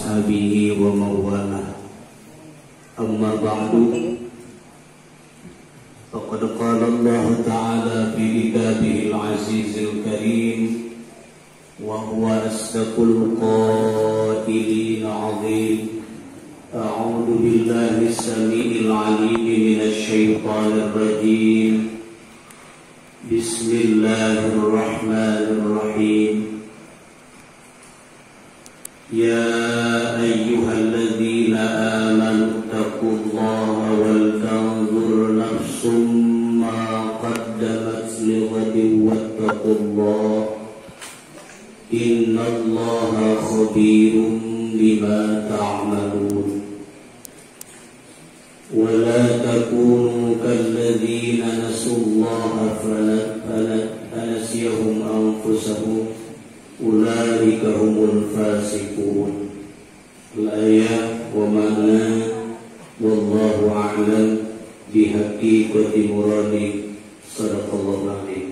وأصحابه ومن والاه. أما بعد، فقد قال الله تعالى في كتابه العزيز الكريم وهو أصدق القائلين العظيم: أعوذ بالله السميع العليم من الشيطان الرجيم. بسم الله الرحمن الرحيم. يا أيها الذين آمنوا اتقوا الله ولتنظر نفس ما قدمت لغد واتقوا الله إن الله خبير بما تعملون. ولا تكونوا كالذين نسوا الله فنسيهم أنفسهم أولئك هم الفاسقون. الآية ومعنى والله أعلم بحقيقة مراده. صدق الله العظيم.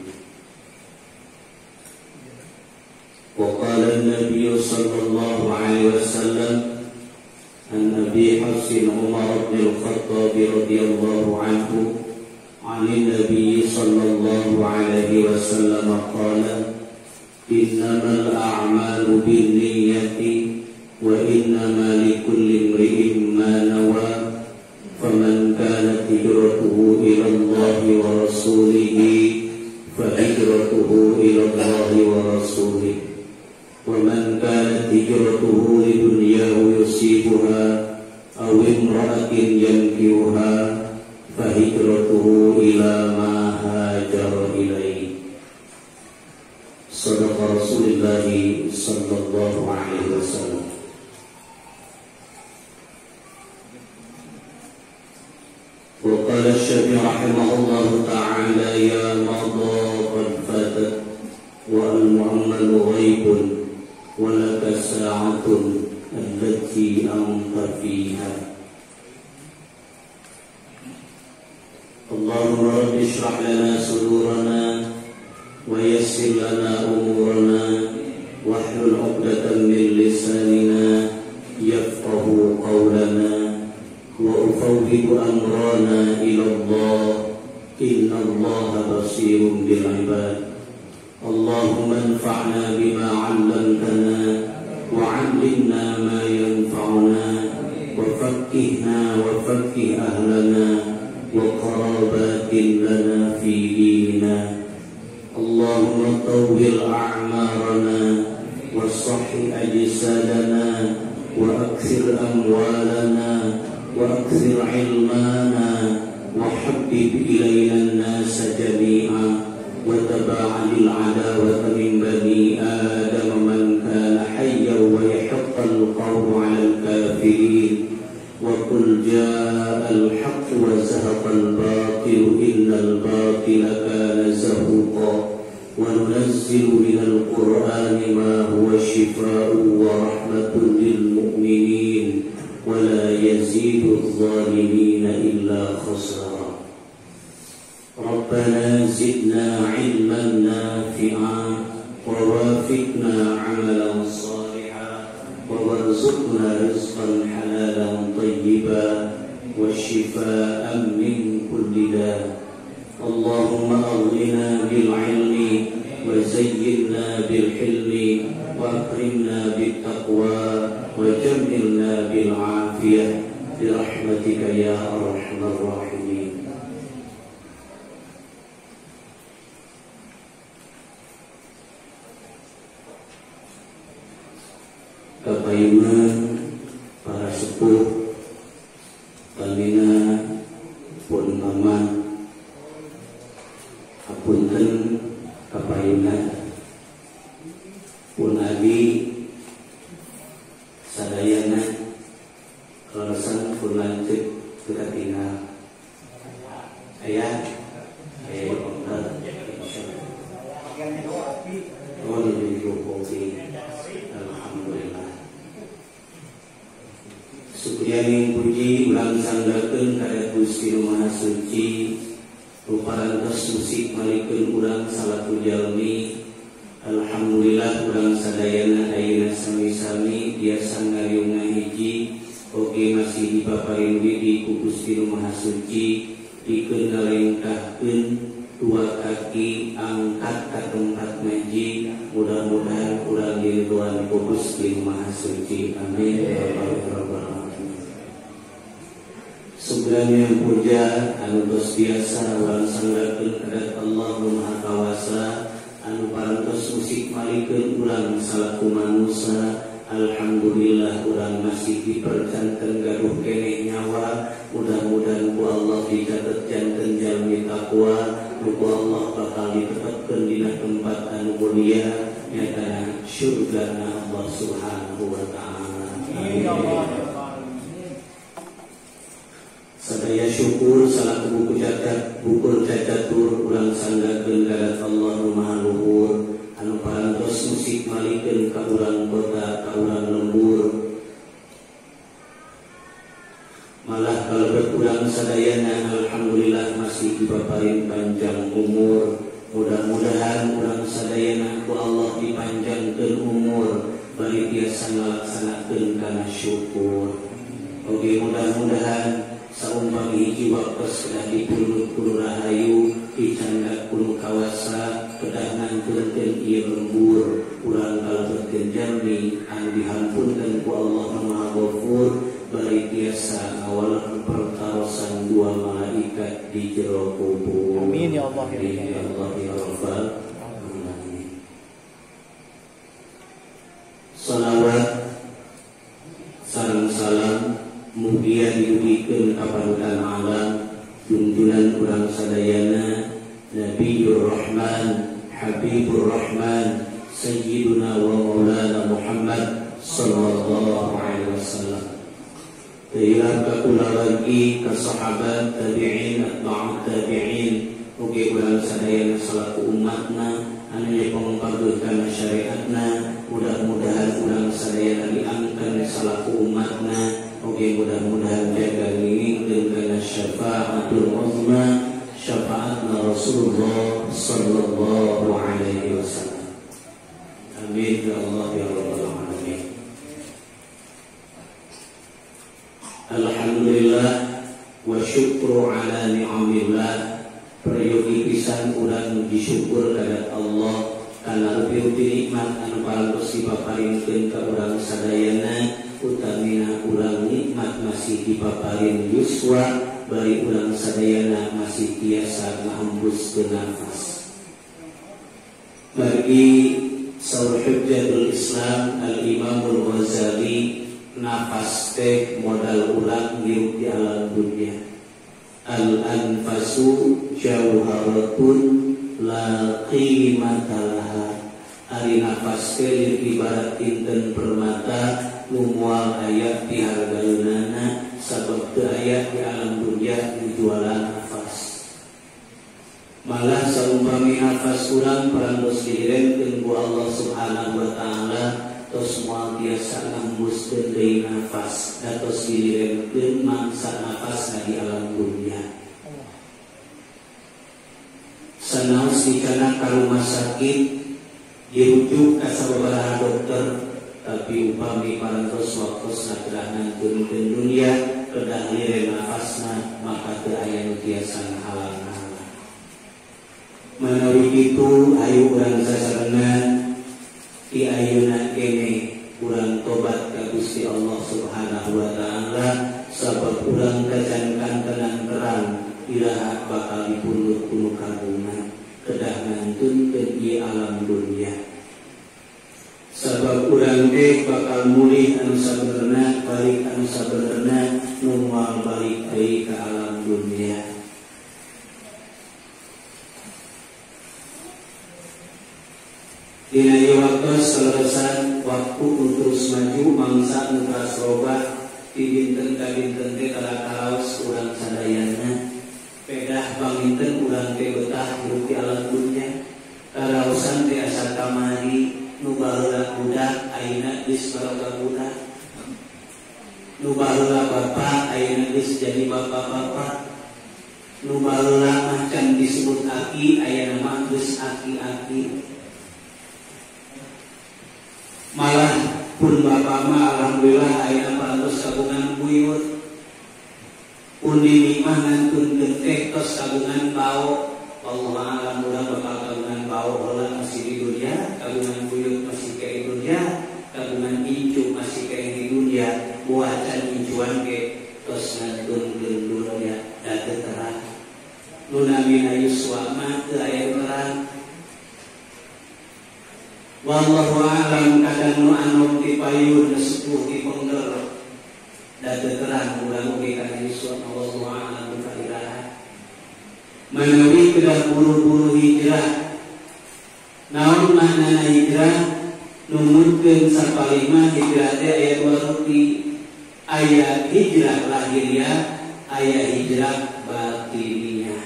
وقال النبي صلى الله عليه وسلم عن أبي حفص عمر بن الخطاب رضي الله عنه عن النبي صلى الله عليه وسلم قال: إنما الأعمال بالنية وإنما لكل امرئ ما نوى، فمن كانت هجرته إلى الله ورسوله فهجرته إلى الله ورسوله، ومن كانت هجرته لدنياه يصيبها أو امرأة ينكرها فهجرته إلى ما هاجر إليه. صدق رسول الله صلى الله عليه وسلم. وقال الشافعي رحمه الله تعالى: يا مضى قد فاتت والمؤمل غيب ولك ساعة التي أنت فيها. اللهم رب اشرح لنا صدورنا ويسر لنا أمورنا واحلل عقدة من لساننا يفقه قولنا، وأفوض أمرنا إلى الله إن الله بصير بالعباد. اللهم انفعنا بما علمتنا وعلمنا ما ينفعنا وفقهنا وفقه أهلنا وقرابات لنا في ديننا. اللهم طول أعمارنا وصح أجسادنا وأكثر أموالنا وأكثر علمنا وحبب إلينا الناس جميعا وتباعد العداوة من بني آدم من كان حيا ويحق القول على الكافرين. وقل جاء الحق وزهق الباطل إن الباطل كان زهوقا. وننزل من القرآن ما هو شفاء ورحمة للمؤمنين ولا يزيد الظالمين إلا خسارا. ربنا زدنا علما نافعا ووافقنا عملا صالحا وارزقنا رزقا حلالا طيبا وشفاء من كل داء. اللهم أغننا بالعلم وزينا بالحلم وأكرمنا بالتقوى وجملنا بالعافية برحمتك يا أرحم الراحمين. Kapayungan para sepuh talina pun paman hapunten kapayungan pun abi sadayana kaleresan pun lanceuk teu tinggal aya aya insyaallah. Oh, alhamdulillah. Supriyaning puji ulang sanggakeun ka Gusti Nu Maha Suci, ruparantos musik malikeun urang salaku jalmi Alhamdulillah urang sadayana ayeuna sami-sami biasa ngariung ngahiji oge masih dipaparin widi ku Gusti Nu Maha Suci pikeun ngalengkahkeun dua kaki angkat ka tempat ngaji, mudah-mudahan urang diridhoan ku Gusti Nu Maha Suci. Amin ya rabbal alamin. Sebenarnya puja anu tos biasa urang sanggakeun ka Allah Nu Maha Kawasa anu parantos musik malikeun urang salaku manusia. Alhamdulillah urang masih dipercanten gaduh keneh nyawa, mudah-mudahan ku Allah dicatet janten jalmi takwa, ku Allah bakal ditetapkeun dina tempat anu mulia nyatana syurgana Allah Subhanahu wa taala. Amin. Sadaya syukur salaku buku cacat bukur cacatur urang sanggakeun ka Allah Nu Maha Luhur anu parantos musik malikeun ka urang kota ka urang lembur, malah kalebet urang sadayana alhamdulillah masih dipaparin panjang umur. Mudah-mudahan urang sadayana ku Allah dipanjangkeun umur bari tiasa ngalaksanakeun kana syukur. Oke, mudah-mudahan saumpami hiji waktos kedah dipundhut kudu rahayu dicandak kudu kawasa kedah ngantunkeun ieu lembur urang kalebetkeun jalmi anu dihampunkeun ku Allah Nu Maha Ghafur bari tiasa ngawaler pertarosan dua malaikat di jero kubur. Amin ya Allah ya Allah ya Rabbal alamin. Salawat sareng salam mugia didugikeun ka panutan alam junjunan urang sadayana Nabiyur Rahman Habibur Rahman Sayyiduna wa Maulana Muhammad sallallahu alaihi wasallam. Teulah ka kulawargi ka sahabat tabi'in atba'ut tabi'in oge urang sadayana salaku umatna anu nyepongkeun kana syariatna, mudah-mudahan urang sadayana diangkeun salaku umatna. Oke, mudah-mudahan jaga ngingkeun kana syafaatul uzma syafaatna Rasulullah sallallahu alaihi wasallam. Amin ya Allah ya rabbal alamin. Alhamdulillah wa syukru ala ni'amillah. Peryogi pisan urang muji syukur kepada Allah kana rupi-rupi nikmat anu parantos dipaparinkeun ka urang sadayana, utamina urang nikmat masih dipaparin yuswa bari urang sadayana masih tiasa ngahembuskeun nafas. Bagi saur Hujjatul Islam Al-Imamul Ghazali, nafas teh modal urang hirup di alam dunia. Al-anfasu jauharatun la qimata laha. Ari nafas teh ibarat inten permata nu moal aya di hargaeunana sabab teu aya di alam dunia dijualan nafas. Malah saumpami nafas urang parantos direnkeun ku Allah Subhanahu wa taala tos moal tiasa ngembuskeun deui nafas da tos direnkeun mangsa nafasna di alam dunia. Sanaos dikana ka rumah sakit dirujuk ka sababaraha dokter, tapi upami parantos waktosna kedah ngantunkeun dunia kedah liren nafasna maka teu aya nu tiasa ngahalang-halang. Manawi kitu ayo urang sasarengan di ayeuna kene urang tobat ka Gusti Allah Subhanahu wa taala sabab urang kacankan tenang terang iraha bakal dipundhut ku nu kagungan kedah ngantunkeun ieu alam dunia. Sabab urang teh bakal mulih anu sabenerna balik anu sabenerna nu moal balik deui ka alam dunia. Dina ieu waktu saleresan waktu terus maju mangsa nu teras robah di dinten ka dinten teh karaos urang sadayana pedah panginten urang teh betah hirup di alam dunia. Karaosan teh asa kamari nu baheula budak ayeuna geus baroga budak, nu baheula bapak ayeuna geus jadi bapak-bapak, nu baheula mah can disebut aki ayeuna mah geus aki-aki. Bapak mah alhamdulillah ayeuna parantos kagungan buyut. Pun nini mah ngantunkeun teh tos kagungan bao. Wallahu a'lam urang bakal kagungan bao heula masih di dunia, kagungan buyut masih ke di dunia, kagungan incu masih ke di dunia, buah can incuan ge tos ngantunkeun dunia da teu terang. Nu namina yuswa mah teu aya terang. Wallahu a'lam kadang nu anom ti payun sepuh ti pengger da teu terang urang oge kana yuswa wallahu a'lam bikairaha. Manawi kedah buru-buru hijrah. Naon maknana hijrah? Numutkeun sapalima hijrah teh aya dua rupi. Aya hijrah lahiriah, aya hijrah batiniah.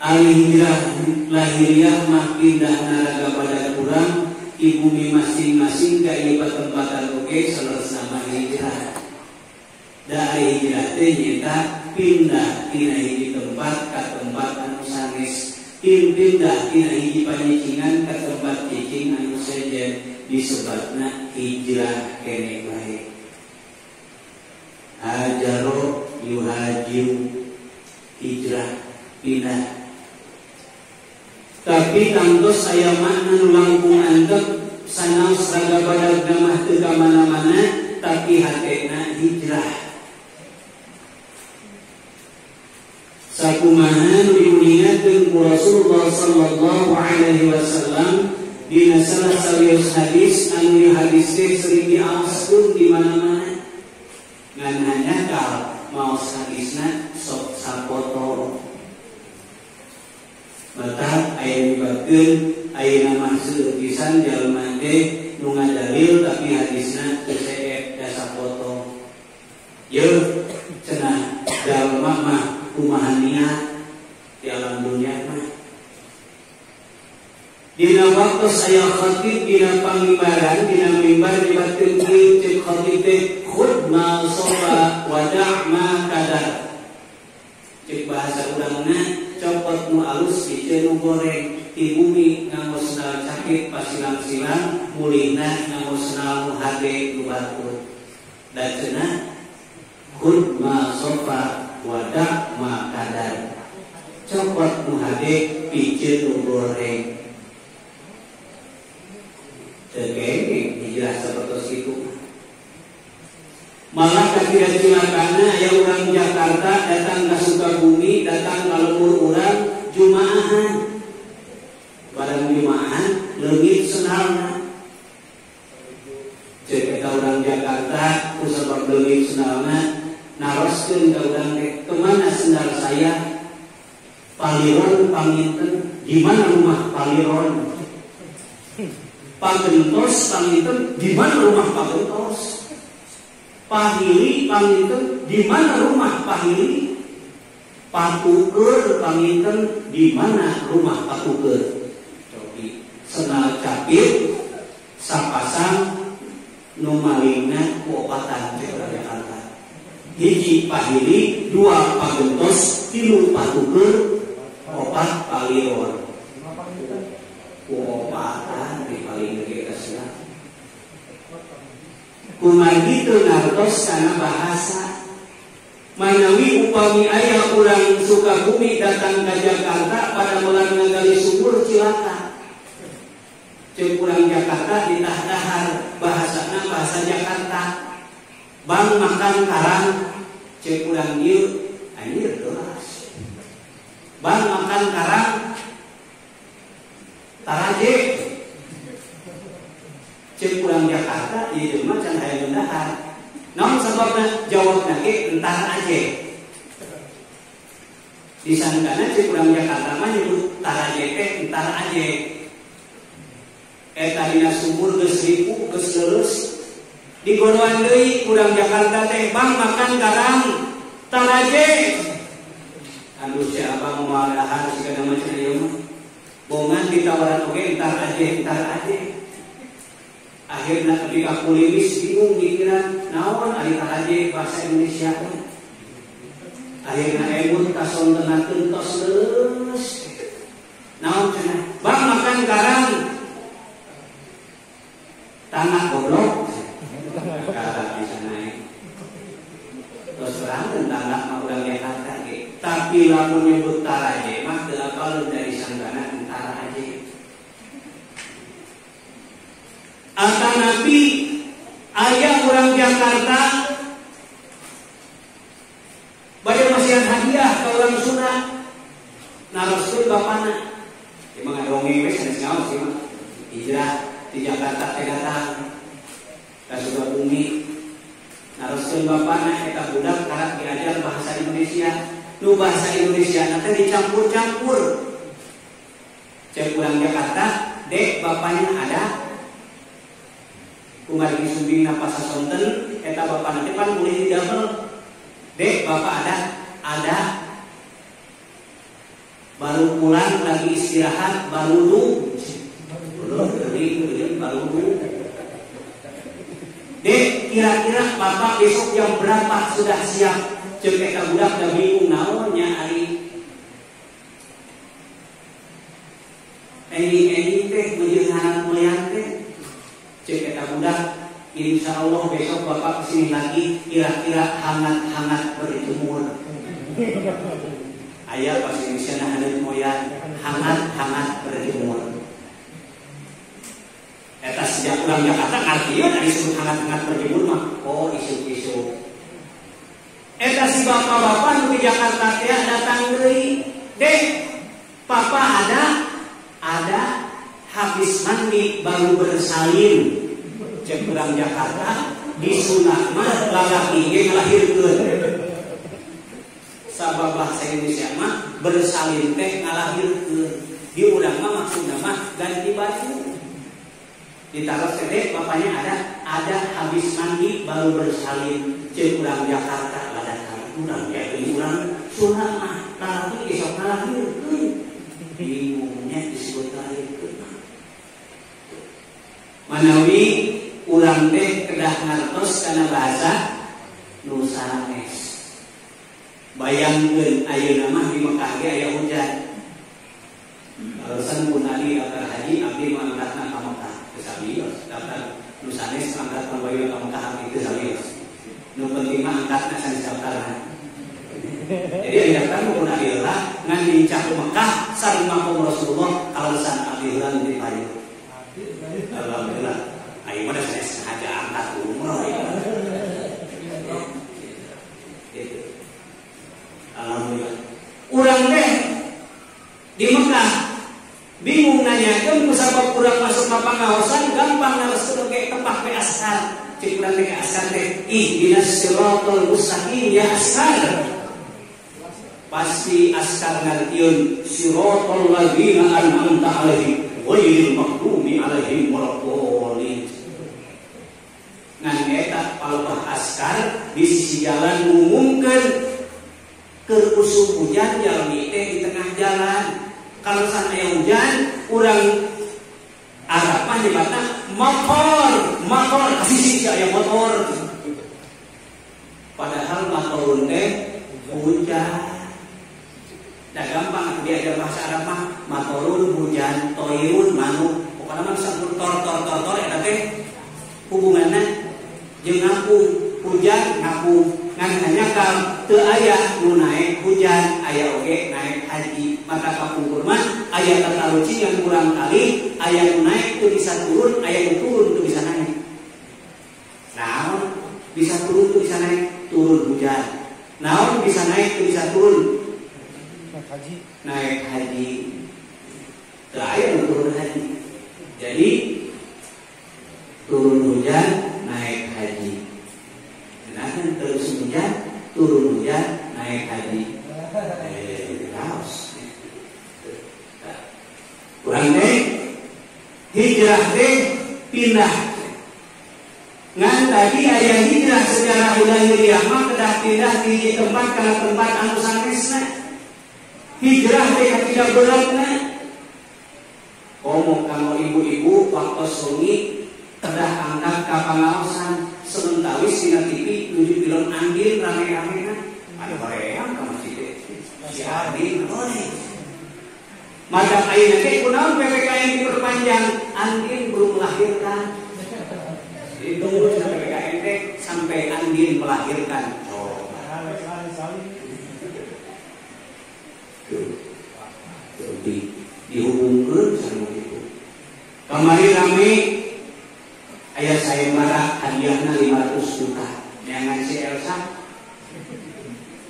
Ari hijrah lahiriah mah pindah naraga pada kurang di bumi masing-masing ka ieu patempatan oge saleresna mah hijrah. Da ari hijrah teh nyaeta pindah tina hiji tempat ka tempat anu sanes, pindah tina hiji panyicingan ka tempat cicing anu sejen, disebatna hijrah kene bae. Hajaro yuhajiru, hijrah pindah. Tapi tangtos aya makna nu langkung antep sanaos raga badag mah teu ka mana-mana tapi hatena hijrah. Sakumaha nu diuningakeun ku Rasulullah sallallahu alaihi wasallam dina salah sawios hadis anu hadis teh sering diaoskeun di mana-mana. Ngan hanyakal maos hadisna sok sapoto. Mata aya nyebabkeun ayeuna mah seueur pisan jalma teh nu ngadalil tapi hadisna teu seep da sapoto. Yeuh cenah jalma mah kumaha niat di alam dunia mah. Dina waktu saya khatib dina pangimbaran dina mimbar nyebatkeun kieu ceuk khatib teh khud ma sofa wa da' ma kadar. Ceuk bahasa urangna copot nu alus piceun nu goreng ti bumi nganggo sendal cakit pasilang-silang mulihna nganggo sendal nu hade nu batur. Da cenah khud ma sofa wadah ma kadar, copot nu hade piceun nu goreng. Teu kenging hijrah sapertos kitu. Malah katidak cilakana aya urang Jakarta datang ka Sukabumi, datang ka lembur urang jumaahan. Barang jumaahan leungit sendalna. Ceuk eta urang Jakarta ku sabab leungit sendalna naroskeun ka urang teh, kemana sendal saya? Paliron panginten, di mana rumah Paliron? Pagentos panginten, di mana rumah Pagentos? Pahili panginten, di mana rumah Pahili? Patuker panginten, di mana rumah Patuker? Cobi sendal capit sapasang nu malingna ku opatan teh urang Jakarta. Hiji Pahili, dua Pagentos, tilu Patuker, opat Paliron. Ku opatan di paling gede kasih. Kumargi teu ngartos kana bahasa. Manawi upami aya urang Sukabumi datang ka Jakarta pada melang ngagali sumur cilaka. Ceuk urang Jakarta ditahdahar bahasana bahasa Jakarta. Bang makan karang ceuk urang ieu anjir keras. Bang makan karang taraje. Ceuk urang Jakarta ieu mah can aya dahar. Naon sababna? Jawabna ge entar aja. Disangkana ceuk urang Jakarta mah nyebut taraje teh entar aja. Eta dina sumur geus ripu geus leureus. Digoroan deui urang Jakarta teh bang makan karang taraje. Aduh si abang moal dahar sigana mah cenah ieu mah. Bongan ditawaran oge entar aja entar aja. Akhirnya ketika kulimis bingung mikiran naon ari taraje bahasa Indonesia teh. Akhirna emut kasontenakeun tos leus. Naon cenah? Bang makan karang. Tanah goblok. Kalau bisa naik. Terus terang tangga mah urang Jakarta ge. Tapi lamun nyebut Taraje mah teu apal dari sanggana Taraje. Atanapi aya urang Jakarta bade masihan hadiah ka urang Sunda. Naroskeun bapana. Emang ngadongeng we sanes ngaos sih mah. Hijrah di Jakarta teh datang ka Sukabumi. Naroskeun bapana eta budak karak diajar bahasa Indonesia. Nu bahasa Indonesia nanti dicampur-campur. Cek urang Jakarta, dek bapaknya ada. Kumargi sumbing napasa sonten, eta bapak nanti pan boleh didamel. Dek bapak ada, ada. Baru pulang lagi istirahat, baru lu. Baru lu. Dek, kira-kira bapak besok jam berapa sudah siap? Cek eta budak da bingung naonnya ari. Enyi-enyi teh meujeuh moyan teh. Cek eta budak, insya Allah besok bapak kesini lagi kira-kira hangat-hangat berjemur. Ayah pas Indonesia haneut moyan, hangat-hangat berjemur. Eta sejak urang Jakarta ngartieun ari disebut hangat-hangat berjemur mah, oh isuk-isuk. Eta si bapak-bapak nu di Jakarta teh datang deui. Dek, papa ada? Ada. Habis mandi baru bersalin. Cek urang Jakarta di sunah mah lalaki ge ngalahirkeun. Sabab bahasa Indonesia mah bersalin teh ngalahirkeun. Di urang mah maksudna mah ganti baju. Ditaruh teh bapaknya ada, ada habis mandi baru bersalin. Cek urang Jakarta ladatang urang ya urang sunah mah lalaki ge sok ngalahirkeun. Bingungnya disebut lahirkeun. Manawi urang teh kedah ngartos kana bahasa nu sanes. Bayangkeun ayeuna mah di Mekah ge aya hujan. Alasan pun ali daftar haji abdi mah angkatna ka Mekah teu sabios. Daftar nu sanes angkat pambayu ka Mekah abdi teu sabios. Nu penting mah angkatna sanes daftarna. Jadi aya daftar pun ali heula ngan dincak ke Mekah sareng makom Rasulullah alasan abdi heula nu dipayu. Alhamdulillah. Ayo mana saya sengaja angkat umroh ya. Gitu. Alhamdulillah. Urang teh di Mekah bingung nanyakeun kusabab urang masuk ka pangaosan gampang naroskeun oge tepak we askar. Cek urang teh ka askar teh ihdinas siratal mustaqim ya askar. Pasti askar ngartieun siratal ladzina an'amta alaihim ghairil maghdubi alaihim waladdallin. Ngan eta palebah askar di sisi jalan ngumumkeun keur usum hujan jalmi teh di tengah jalan. Kalau san aya hujan urang Arab mah nyebatna motor, motor sisi aya motor. Padahal motor teh hujan. Dah gampang diajar bahasa Arab mah matorun hujan, toirun manuk. Pokokna mah sampur tor tor tor tor eta teh hubunganna jeung ngapung, hujan ngapung. Ngan hanya teu aya nu naek hujan, aya oge naek haji. Mata kapungkur mah aya tatarucingan kurang kali, aya nu naek teu bisa turun, aya nu turun teu bisa naek. Naon bisa turun teu bisa naek? Turun hujan. Naon bisa naek teu bisa turun? Naik haji. Naik haji. Terakhir turun haji. Jadi turun hujan, naik haji. Nah, terus hujan, turun hujan, naik haji. Raos. Kurang teh hijrah teh pindah. Ngan tadi aya hijrah secara lahiriah mah kedah pindah di tempat kana tempat anu sanesna. Hijrah teh tidak beratna. Komo kanggo ibu-ibu waktu sungi kedah angkat ka pangaosan sementawis dina TV nuju film Andin rame-ramena ada hoream ka masjid si Andin boleh. Maka ayeuna teh kunaon PPKM diperpanjang? Andin belum melahirkan. Ditunggu sampai PPKM teh sampai Andin melahirkan. Oh. Jadi dihubungkeun sareng kitu. Kamari rame aya sayembara hadiahna 500 juta. Neangan si Elsa.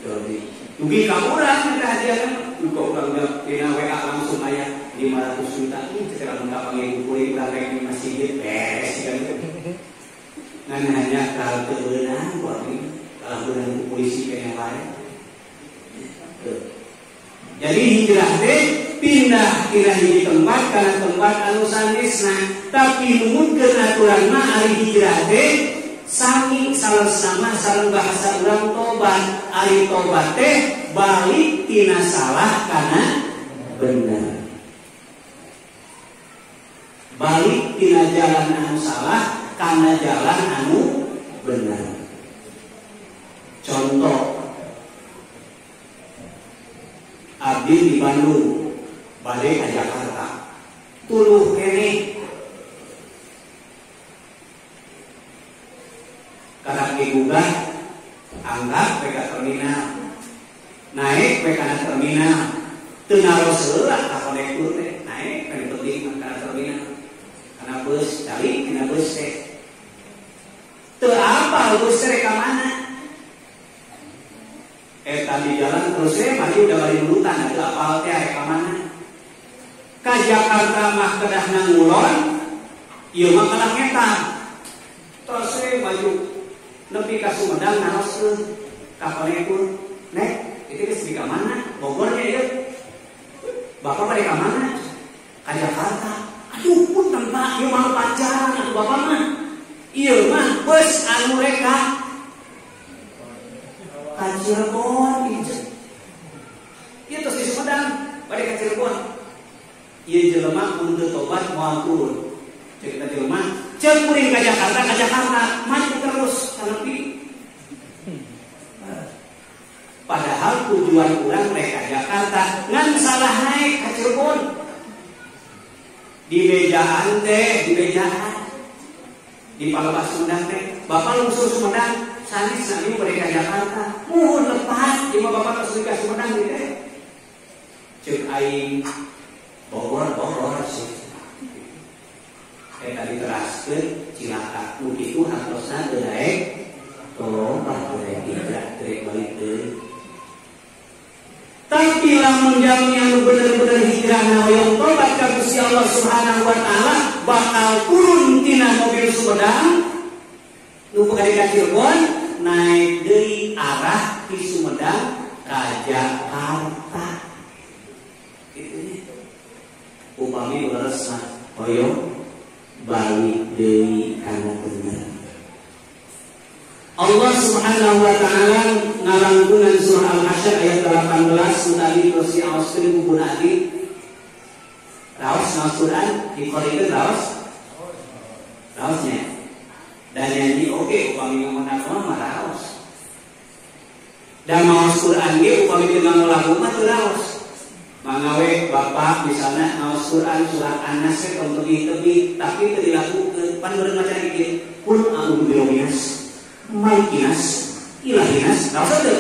Jadi dugi ka urang eta hadiahna, duka urang dina WA langsung aya 500 juta. Secara mun kapanggih kuring urang rek di masjid beres kan. Ngan hanya kalau teu beunang ku abdi, kalah beunang ku polisi keneh wae. Jadi hijrah teh pindah tina hiji tempat kana tempat anu sanesna, tapi numutkeun aturan mah ari hijrah teh sami sama sareng bahasa urang tobat. Ari tobat teh balik tina salah kana bener. Balik tina jalan anu salah kana jalan anu bener. Contoh, abdi di Bandung balik ke Jakarta, tuluh keneh karena digugah anggap PK terminal, naik PK terminal, teu naros heula ka konektur teh, naik kana penting kana terminal, kana bus cari kana bus teh, teu apal bus teh ka mana? Tadi jalan terus teh maju udah bari nurutan, teu apal teh ka mana? Ka Jakarta mah kedahna ngulon, ieu mah kalah ngetan. Terus teh maju nepi ka Sumedang naroskeun ka konektur, nek itu geus di ka mana? Bogornya ieu. Bapak bade ka mana? Ka Jakarta. Aduh punten Pak, ieu mah pacaran atuh bapak mah. Ieu mah bus anu rek ka Cirebon ieu. Ieu tos di Sumedang bade ka Cirebon. Ieu jelema mun teu tobat moal turun. Cek eta jelema ceuk kuring ka Jakarta, maju terus sanepi. Padahal tujuan urang rek ka Jakarta, ngan salah naik ka Cirebon. Di bejaan teh, di bejaan. Di Palembang Sumedang teh, bapak lungsur Sumedang, sanes sami bade ka Jakarta. Muhun lepas, ieu mah bapak tos ka Sumedang di teh. Ceuk aing Bogor sih. Tadi teraskeun cilaka nu kitu hartosna teu daek tobat, teu daek hijrah, teu daek balik deui. Tapi lamun jalmi anu bener-bener hijrahna hoyong tobat ka Gusti Allah Subhanahu wa taala bakal turun tina mobil Sumedang nu bade ka Cirebon, naik deui arah ti Sumedang ka Jakarta. Kitu nya. Upami leres mah hoyong balik deui kana bener. Allah Subhanahu wa taala ngalangkungan surah Al-Hasyr ayat 18 tadi terus diaoskeun ku Adi. Raos maos Quran dikorikeun raos. Raosnya. Dan nyanyi oke upami ngomong mah raos. Dan maos Quran ge upami teu nganggo lagu mah teu raos. Mangawe bapak misalnya maos Quran surat An-Nas teh tong tebih-tebih tapi teu dilakukeun pan beureum maca dikit qul a'udzu birabbinas malikinas ilahinas raos teu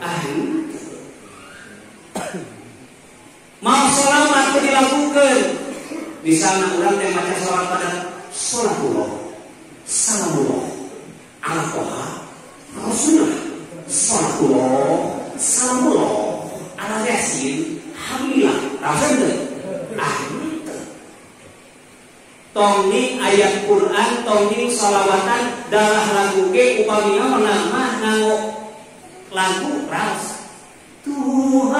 ah mau sholawat teu dilakukeun misalnya urang teh maca sholawat pada sholatullah salamullah ala toha rasulullah sholatullah salamullah ala yasin alhamdulillah, rasa teu? Ah, tongning ayat Quran, tongning sholawatan dalah lagu ge upamina menang mah nganggo lagu raos. Tuhan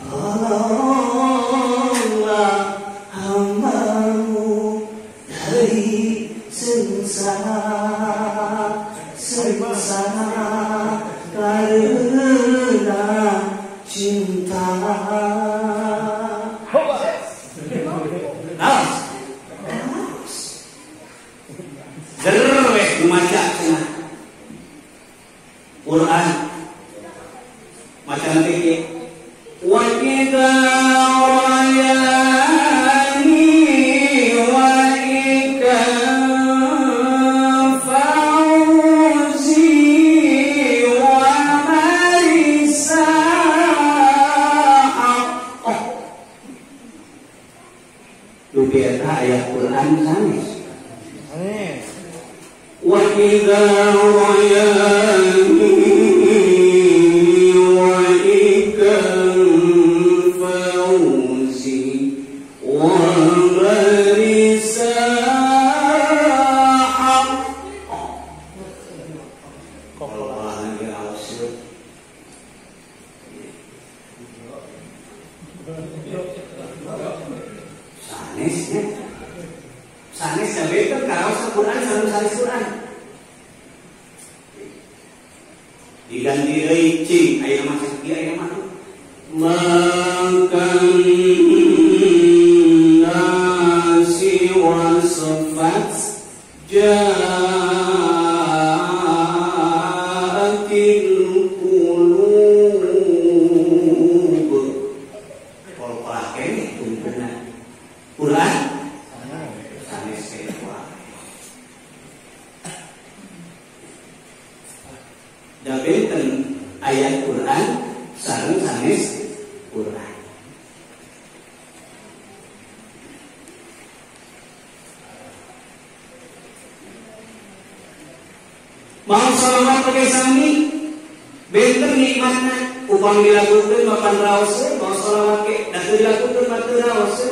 tolonglah hambamu dari sengsara, sengsara karena cinta. Raos. Jerweh maca cenah Quran. Maca nanti kieu. Wa idza ra'ayani Eta ayat Quran sanes. Wa idza ra'ayani wa ikan fauzi wa barisa sanes ya. Sanes sampai itu kalau Quran sareng sanes Quran diganti deui cing aya mah sakieu aya mah makan nasi wasfat ja'atil qulub. Kalau kene tungtungna Quran sanes kewa. Da benten ayat Quran sareng sanes Quran. Mau sholawat pakai sami benten nikmatna upang dilakukeun mapan raos mau sholawat ke da teu dilakukeun mah teu raos.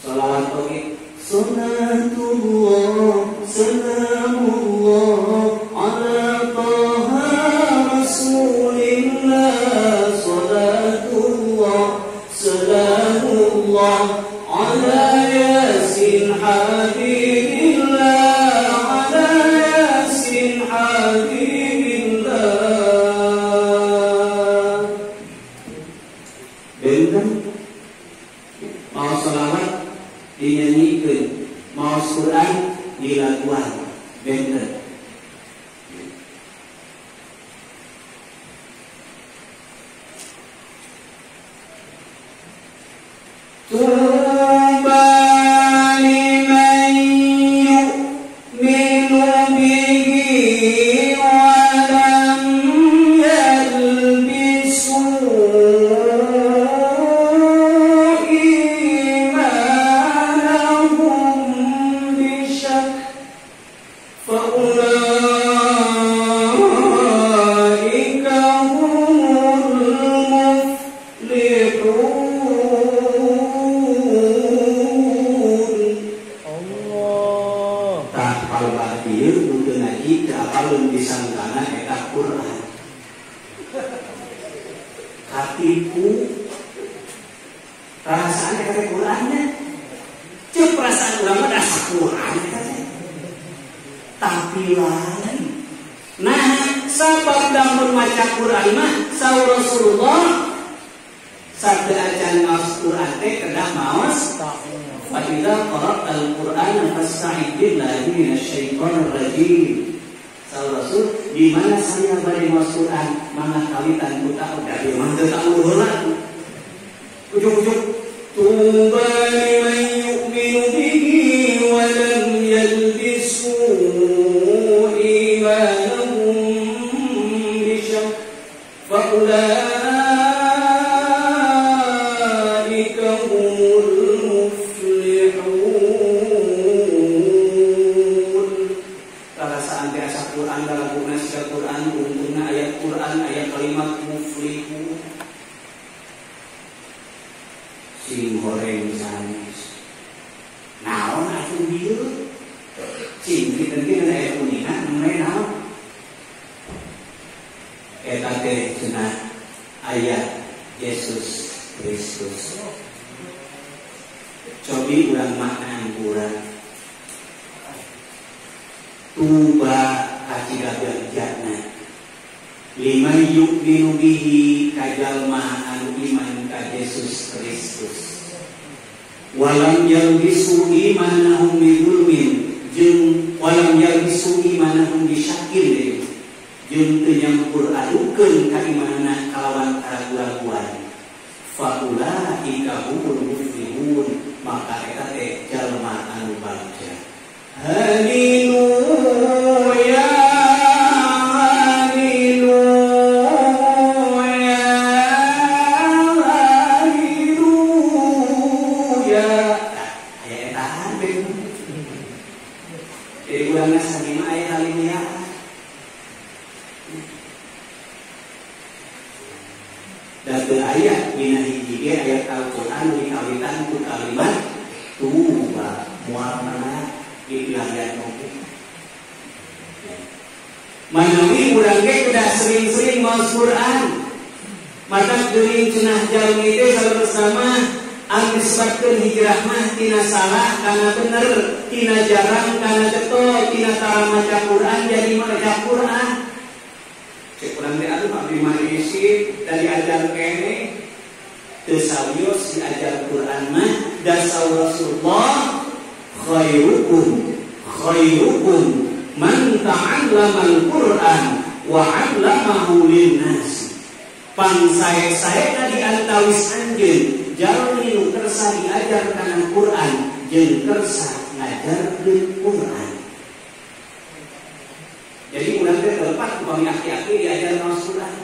Sholawat oge salatullah salamullah ala taha rasulillah salatullah salamullah ala yasin habibillah ala yasin habibillah. Benten mau sholawat dinyanyikan, mau Quran dilakukan, benten. Tuba liman yu'minu bihi wa lam yalbisu فأولئك هم المفلحون. Allah. Tak palbahir untuk ngaji tak apalun disangkana eta Quran. Hatiku perasaan eta Qurannya. Cek perasaan urang mah asa Quran eta teh. Tapi lain. Nah, sabab lamun maca Quran mah saur Rasulullah sabda acan maos Quran teh kedah maos fa idza qara'tal Qur'ana fasta'id billahi minasyaitonir rajim. Saur Rasul di mana saya bade maos Quran mangga kawitan ku tak udah di mah teu tak heula. Ujug-ujug tuba liman yu'minu bihi wa lam yalbisu imanahum bisyak fa ulaika humul muflihun. Perasaan biasa Quran dalam guna siga Quran untungna ayat Quran ayat kalimat muflihun. Sing horeng sanes. Naon atuh bieu? Cing kinten-kinten aya kuningan mengenai naon? Eta teh cenah ayat Yesus Kristus. Cobi urang maknaan urang. Tuba kaciga jannah. Liman yu'minu bihi kajalma anu iman ka Yesus Kristus. Walam yalbisu imanahum bidzulmin jeung walam yalbisu imanahum bisyakin jeung teu nyampur adukeun ka imanana kalawan karagu-raguan. Fa ulaika humul muflihun, maka eta teh jalma anu bagja. Haleluya. Haleluya, haleluya. Di urangna sami mah aya kalimulyaan. Da teu aya dina hiji ge ayat Al-Qur'an dikawitan ku kalimat tuba moal mana dipilarian oge. Manawi urang ge kudu sering-sering maos Quran. Mata geuring cenah jalmi teh saleresna mah anu disebutkeun hijrah mah tina salah kana bener, tina jarang kana getol, tina tara maca Quran jadi maca Quran. Cek urang teh atuh abdi mah isi da diajar keneh teu sawios diajar Quran mah da saur Rasulullah khairukum khairukum man ta'allamal Quran wa 'allamahu linnas. Pangsae-saena di antawis anjeun jalmi nu kersa diajar kana Quran jeung kersa ngajarkeun Quran. Jadi urang teh telepat upami aki-aki diajar ngaos Quran.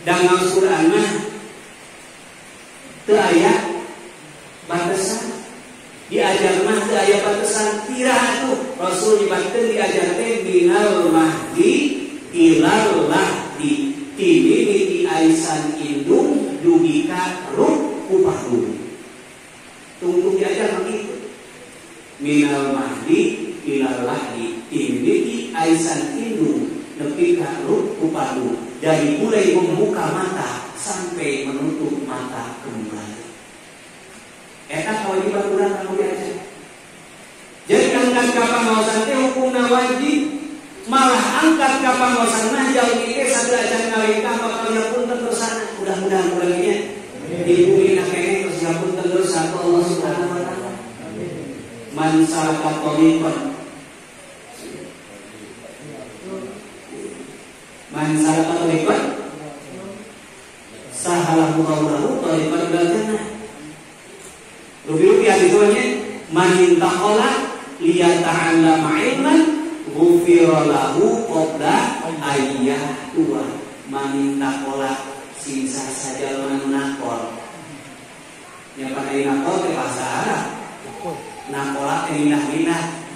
Dan ngaos Quran mah teu aya batasan. Diajar mah teu aya batasan tira atuh Rasul dibatkeun diajar teh minal mahdi ilal lahdi. Timimiti aisan indung dugi ka ruh kupahung. Tungtung diajar mah kitu. Minal mahdi ilal lahdi. Timimiti aisan indung nepi ka ruh kupahung. Dari mulai membuka mata sampai menutup mata kembali. Eta kewajiban urang anu diajar. Jadi angkat ka pangaosan teh hukumna wajib. Malah angkat ka pangaosan mah jalmi teh sateuacan ngalengkah bakal nyapunten dosana. Mudah-mudahan urang nya di bumi na keneh terus nyapunten dosa ku Allah Subhanahu wa taala. Man salaka thariqan man salaka thariqan sahalahu Allahu thariqan ilal jannah. Rupi-rupi hadis nya man intaqala liyata'allama ilman ghufira lahu qabla ayyah tua. Man intaqala sing sajalma nu nakol. Nya pan aya nakol teh bahasa Arab. Nakola teh minah-minah.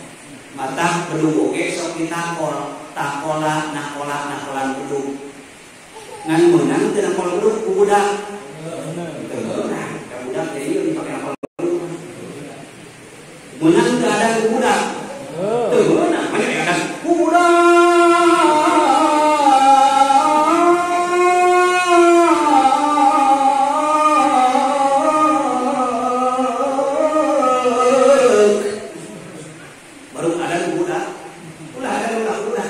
Mata bedug oge sok ditakol. Takola nakola nakolan bedug. Ngan meunang teu nakol bedug ku budak. Teu meunang, ka budak teh ieu dipake nakol bedug. Meunang teu ada ku budak. Teu meunang, mana ada ku budak. Baru ada ku budak. Ulah ada ulah budak.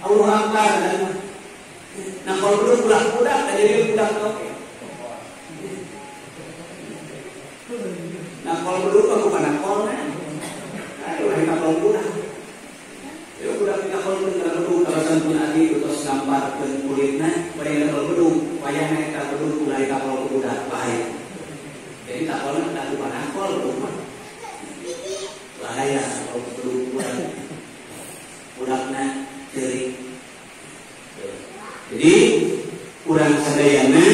Allah akbar ada. Nah kalau bedug ulah budak, jadi budak oke. Nah kalau bedug mah bukan nakolna. Aduh, ulah nakol budak. Ya budak nakol kana bedug alasan pun adi utos gambarkeun kulitna bade nakol bedug, wayahna eta bedug ulah nakol ku budak bahaya. Jadi takolna da bukan nakol bedug mah. Bahaya kalau bedug budak. Budakna ceurik. Jadi urang sadayana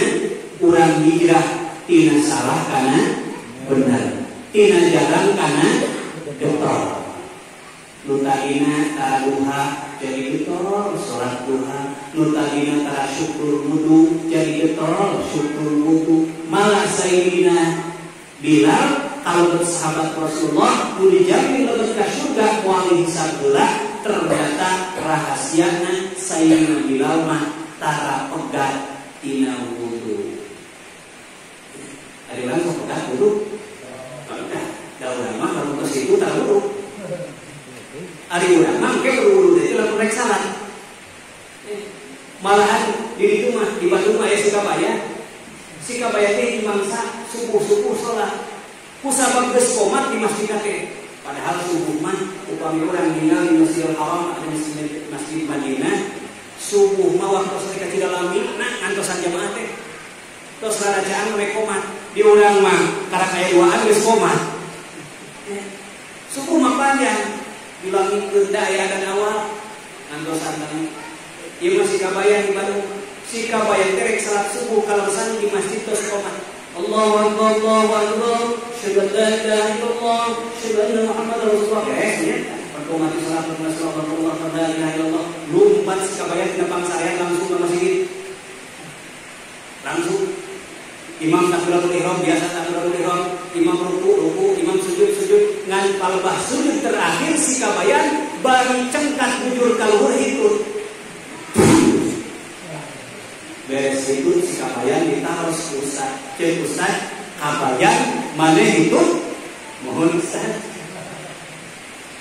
urang hijrah tina salah kana bener, tina jarang kana getol. Nu tadina tara duha jadi getol salat duha, nu tadina tara syukur wudu jadi getol syukur wudu. Malah Sayyidina Bilal kalau bersahabat Rasulullah nu dijamin lebet ka surga moal dihisab heula, ternyata rahasiana Sayyidina Bilal mah tara pegat tina wudu. Ada orang sok pegat wudu? Pegat. Da urang mah lamun geus kitu tara wudu. Ari urang mah engke kudu wudu teh lamun rek salat. Malahan di ditu mah di Bandung mah aya Sikabaya. Sikabaya teh mangsa subuh-subuh salat. Kusabab geus komat di masjid teh. Padahal subuh mah upami urang ningali Masjidil Haram atau Masjid Madinah, subuh mah waktu mereka tidak lami nah ngantosan jamaah teh. Tos rarajaan mereka komat. Di urang mah karak aya duaan geus komat. Subuh mah panjang dilamikeun da aya adan awal ngantosan lami. Ieu mah Sikabaya di Bandung. Sikabaya teh rek salat subuh kaleresan di masjid tos komat. Allahu akbar Allahu akbar, asyhadu an la ilaha illallah, asyhadu anna Muhammadar Rasulullah. Nya Qomati salat Rasulullah la ilaha illallah. Lumpat si kabayan dina pangsarean langsung ke masjid. Langsung imam takbiratul ihram biasa takbiratul ihram, imam ruku ruku, imam sujud sujud, ngan palebah sujud terakhir si kabayan bari cengkat bujur ka luhur hitut. Beres hitut si kabayan ditaros ku ustaz. Ceuk ustaz, kabayan maneh hitut? Mohon ustaz.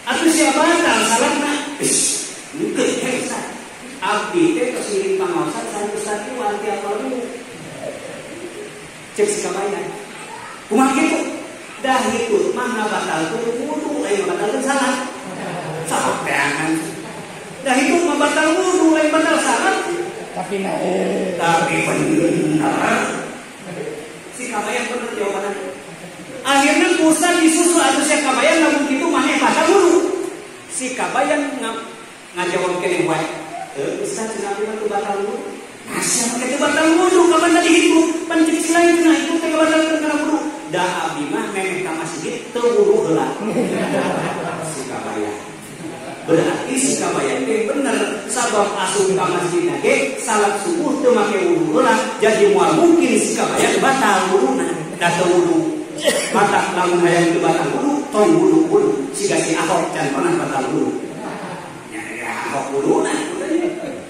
Atuh siapa batal salatna? Ish, henteu heh ustaz. Abdi teh tos ngiring pangaosan sareng ustaz teh wanti apal dulu. Cek si kabayan. Kumaha kitu? Dah hitut mah ngabatalkeun wudu, lain ngabatalkeun salat. Sapeangan. Dah hitut mah batal wudu, lain batal salat. Tapi nae. Tapi bener. Si kabayan bener jawabanna. Akhirnya Musa disusul atuh si kabayan lamun kitu maneh batal wudu. Si kabayan ngajawab keneh wae. Ustaz cenah abdi mah teu batal wudu. Nah, siapa teh batal wudu kapan tadi hitut? Pan cek si lain cenah hitut teh ngabatalkeun kana wudu. Da abdi mah memeh ka masjid teu wudu heula. Si kabayan. Berarti si kabayan teh bener sabab asup ka masjid ge salat subuh teu make wudu heula, jadi moal mungkin si kabayan batal wuduna. Da teu wudu. Batal lamun hayang teu batal wudu, tong wudu wudu. Siga si Ahok can pernah batal wudu. Nya ya Ahok wuduna.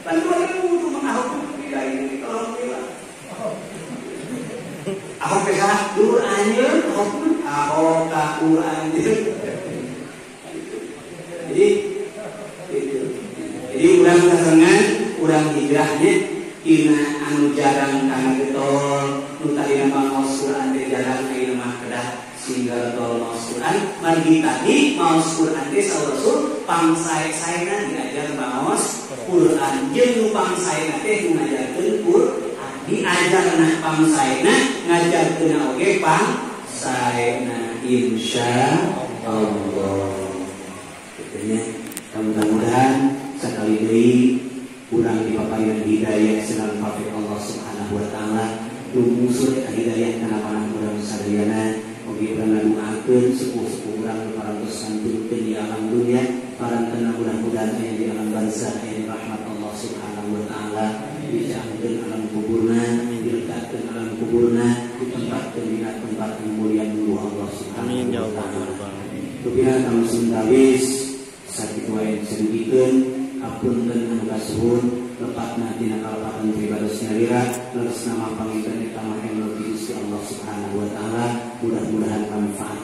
Pan dua wudu mah Ahok ya ini alhamdulillah. Ahok teh salah dulur anjeun, Ahok Ahok ka dulur anjeun. Jadi itu. Jadi urang sasengan, urang hijrahnya tina anu jarang kana getol, nu tadina maos Quran teh jarang ayeuna mah kedah singgal tol maos Quran. Margi tadi maos Quran teh saur Rasul pangsae-saena diajar maos Quran. Jeung nu pangsaena teh nu ngajarkeun Quran. Diajarna pangsaena ngajarkeun oge pangsaena insyaallah. Kitu nya mudah-mudahan sakali deui urang dipapayan hidayah sareng taufik Allah Subhanahu wa taala, lungsur eta hidayah kana panah urang sadayana. Oge urang ngadoakeun sepuh-sepuh urang nu parantos kantunkeun di alam dunia, parantena mudah-mudahan aya di alam barzah aya di rahmat Allah Subhanahu wa taala, dicaangkeun alam kuburna, diletakkeun alam kuburna, ditempatkeun dina tempat anu mulia dulu Allah Subhanahu wa taala. Rupina tamu tawis sakitu wae sedugikeun apunten anu kasuhun lepatna tina kalepatan pribados nyalira leres nama panginten eta mah anu ti Gusti Allah Subhanahu wa taala, mudah-mudahan manfaat.